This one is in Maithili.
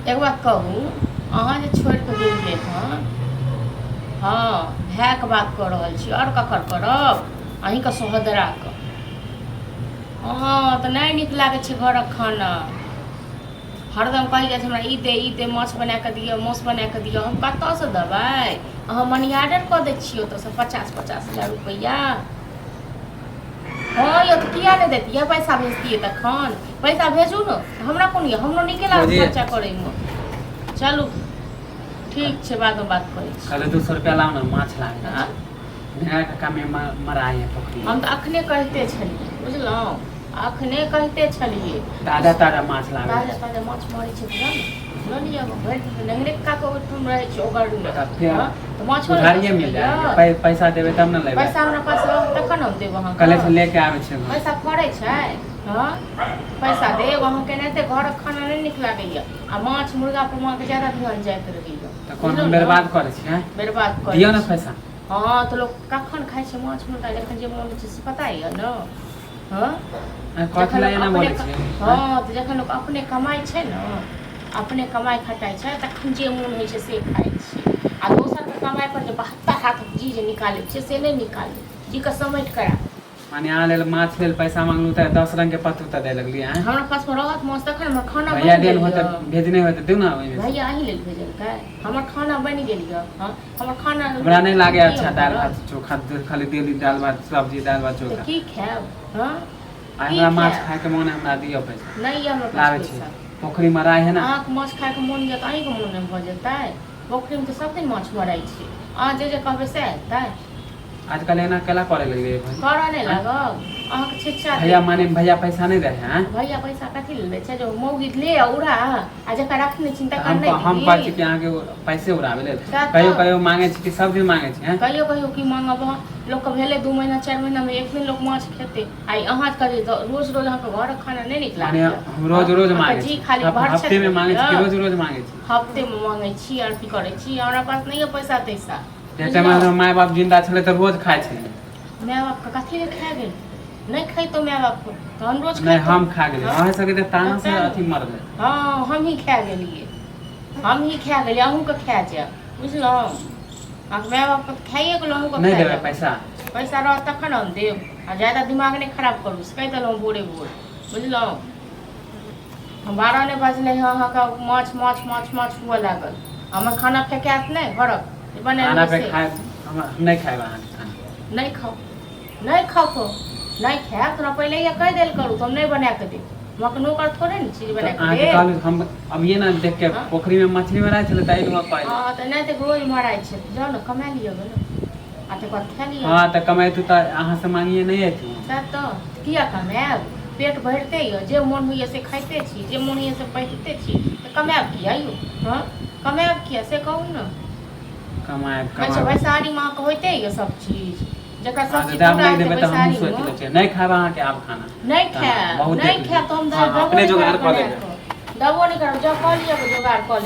एक बात कहू, अहाँ जे छोड़ि कऽ गेलियै हँ, हँ भायके बात कऽ रहल छी, आओर ककर करब? अहीँके सोहदराके। हँ तऽ नहि नीक लागै छै घरक खाना। हरदम कहै जाइ छै हमरा ई दे, ई दे, माछ बना कऽ दिअ, मासु बना कऽ दिअ। हम कतऽसँ देबै? अहाँ मनी ऑर्डर कऽ दै छियै ओतऽसँ 50-50 हजार रुपैआ। हँ यौ, तऽ किया नहि दैतियै? पैसा भेजतियै तखन। पैसा भेजू ने, हमरा कोन यऽ, हमरो नीके लागत भौजी। खर्चा करैमे। चलू ठीक छै, बादमे बात करै छी। कहले 200 रुपया लाओ ना, माछ लागे आँ? मेरा काका में मराए है पोखरी हम तऽ अखने कहिते छलियै, बुझलहुँ? अखने कहिते छलियै। ताजा ताजा माछ लागे। ताजा ताजा माछ मरै छै बुझल ने? लऽ लिअ भरि दिन नहिरे काका ओहिठाम रहै छै ओगरमे। तब फेर हँ, तऽ माछो नहि उधारिये दऽ मिल सकैए? जाएगा, पैसा देबै तब ने लेबै। पैसा हमरा पास रहत तखन हम देब अहाँके। कले से लेके आबै छै घर। पैसा फड़ै छै? हँ, पैसा देब अहाँके। एनाहिते घरक खाना नहि नीक लागैए आ माछ मुर्गा पर अहाँके ज्यादा ध्यान जाइत रहैए। तऽ कोन हम बुझलहुँ ने? बर्बाद करै छी आँय? बर्बाद करै दियौ ने छी। पैसा। हँ तऽ लोक कखन खाइ छै माछ मुर्गा? जखन जे मोन होइ छै से पता यऽ ने? हँ। आँय, कथी जखन लए लोक एना अपने बोलै छियै? हँ तऽ जखन लोक अपने कमाइ छै ने, अपने कमाइ खटाइ छै, तखन जे मोन होइ छै से खाइ छै। आ दोसरके कमाइ पर जे 72 हाथ जी जे निकालै छै से नहि निकालू, जीके समेट कऽ राखू। माने अहाँ लेल माछ लेल पैसा मांगलू तऽ 10 रंग के पत्तू तऽ दे लगली आँय? हमरा पासमे रहत माछ तखन? हमर खाना भैया बनि देल गेल होते, यऽ। भेजने होते, दू ना ओहिमे से। भैया अहीं लेल भेजलकै? हमर खाना बनि गेल यऽ। हँ, हमर खाना हमरा नहि लागे की अच्छा हम दालि करब? भात चोखा, खाली डेली दालि भात सब्जी, दालि भात तऽ चोखा। की खायब? हँ, आ की हमरा माछ खायब? खायके मोन है, हमरा दिअ पैसा। नहि यऽ हमरा पास लाबै छी। पैसा। पोखरी मराइ है ना। अहाँके माछ खायके मोन यऽ तऽ अहीँके मोन नहि भऽ जेतै? पोखरिमे तऽ सब दिन माछ मराइ छै। अहाँ जे जे कहबै से हेतै? आजकल एना केला करे लगलियै भाई? करऽ नहि लागब अहाँके छिच्छा। भैया माने भैया पैसा नहि दै है आँय? भैया पैसा कथी लेल दै छै? जो मौगी ले आ उड़ा आ जकरा रखने छी तऽ तकर हम नहि हम कहै छी दीदी कि अहाँके पैसे उड़ाबै लेल सएह तऽ। कहियो कहियो मांगै छी कि सब दिन मांगै छी आँय? कहियो कहियो की मांगब अहाँ? लोकके भेलै 2 महीना 4 महीनामे एक दिन लोक माछ खेतै। आ ई अहाँ कहलियै तऽ रोज रोज अहाँके घरक खाना नहि नीक माने लागैए? हम रोज रोज अहाँके मांगै जी छी? खाली भरछैत हफ्ते में मांगै छी कि रहैए। रोज रोज मांगै छी? हफ्तेमे मांगै छी आओर की करै छी? हमरा पास नहि यऽ पैसा तैसा। जे टाइम बुझलहुँ? हमर माय बाप जिंदा छलै तऽ रोज खाइ छलियै। माय बापके कथी लए खा गेल? नहि खैतौ माय बापके तहन रोज नहि खैतौ। हम खा गेलियै। हँ? अहाँ सबके तऽ ताना से तें ने। अथी मरलै। हँ, हमही खा गेलियै, हमही खा गेलियै, अहूँके खा जायब, बुझलहुँ? अहाँके माय बापके तऽ खाइए गेलहुँ, अहूँके नहि खा देबै जायब। पैसा? पैसा रहत तखन हम देब। आ ज्यादा दिमाग नहि खराब करू से कहि देलहुँ भोरे भोर, बुझलहुँ? हम 12 नहि बजलै हँ, अहाँके माछ माछ माछ माछ हुअ लागल। हमर खाना फेकायत नहि घरक जे खाना बनेलियै पे से? खाय हम नहि खायब अहाँके खाना। नहि खाउ, नहि खाउ तो नहि खायब। तोरा पहिले कहि देल करू तऽ हम नहि बना कऽ देब। हम अहाँके नौकर थोड़े ने छी जे तऽ बना कऽ अहाँके देब। कहलहुँ हम अभिये ने देख के हँ? पोखरी में मछली मराइ छलै तऽ अयलहुँ पहिले। हँ तऽ नहि तऽ रोज मराइ छै, जाउ ने कमा लिअ गे ने आ तकर बाद खा लिअ। हँ तऽ कमेतू तऽ अहाँ से मांगिए नहि अयतू। सएह तऽ किया कमायब? पेट भरिते यऽ, जे मोन होइए से खाइते छी, जे मोन होइए से पहिरते छी, तऽ कमायब किया यौ? हँ, कमायब किया से कहू ने। कमायब अच्छा कमायब। बैसारीमे अहाँके होइते यऽ सब चीज, जकरा सब हँ तऽ चीज दाम पूरा नहि हेतै देबै तऽ हमहूँ सोचि बैसारीमे। लै छियै, नहि खायब अहाँके आब खाना। नहि तऽ खायब? बहुत नहि देख खायब तऽ हम हँ, देबो अपने नहि जोगाड़ करब कऽ बना लेबै। कऽ, देबो नहि करब। जँ कऽ लिअ जोगाड़ कऽ लेब।